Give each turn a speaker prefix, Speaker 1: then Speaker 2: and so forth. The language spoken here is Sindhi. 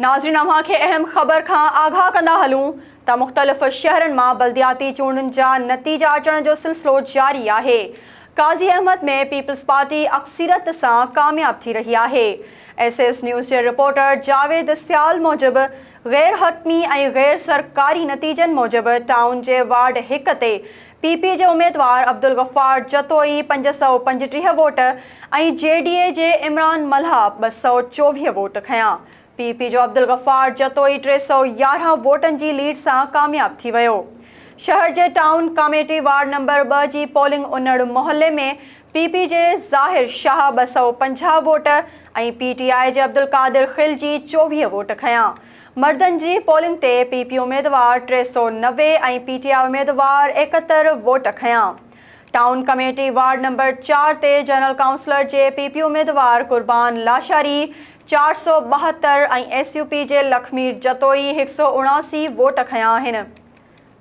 Speaker 1: ناظرين اوهان کي اهم خبر کان آگاهه ڪندا هلون ته مختلف شهرن مان بلدياتي چونڊن جا نتيجا اچڻ جو سلسلو جاري آهي. قاضي احمد ۾ پيپلز پارٽي اڪثريت سان ڪامياب ٿي رهي آهي. ايس ايس نيوز جي رپورٽر جاويد سيال موجب غير حتمي ۽ غير سرڪاري نتيجن موجب ٽائون جي وارڊ هڪ تي پي پي جي اميدوار عبدالغفار جتوئي 535 ووٽ ۽ جي ڊي اي جي عمران ملاح 224 ووٽ کنيا. پي پي جو عبدالغفار جتوئي 311 ووٽن جي ليڊ سان ڪامياب ٿي ويو. شهر جي ٽائون ڪاميٽي وارڊ نمبر 2 جي پولنگ انڙ محلي ۾ پي پي جي ظاهر شاهه 250 ووٽ ۽ پي ٽي آء جي عبدالقادر خلجي 24 ووٽ کنيا. مردن جي پولنگ تي پي پي اميدوار 390 ۽ پي ٽي آء اميدوار 71 ووٽ کنيا. ٽائون ڪميٽي وارڊ نمبر 4 تي جنرل ڪائونسلر جي پي پي اميدوار قربان لاشاري 472 ۽ ايس يو پي جي لکمير جتوئي 179 ووٽ کنيا آهن.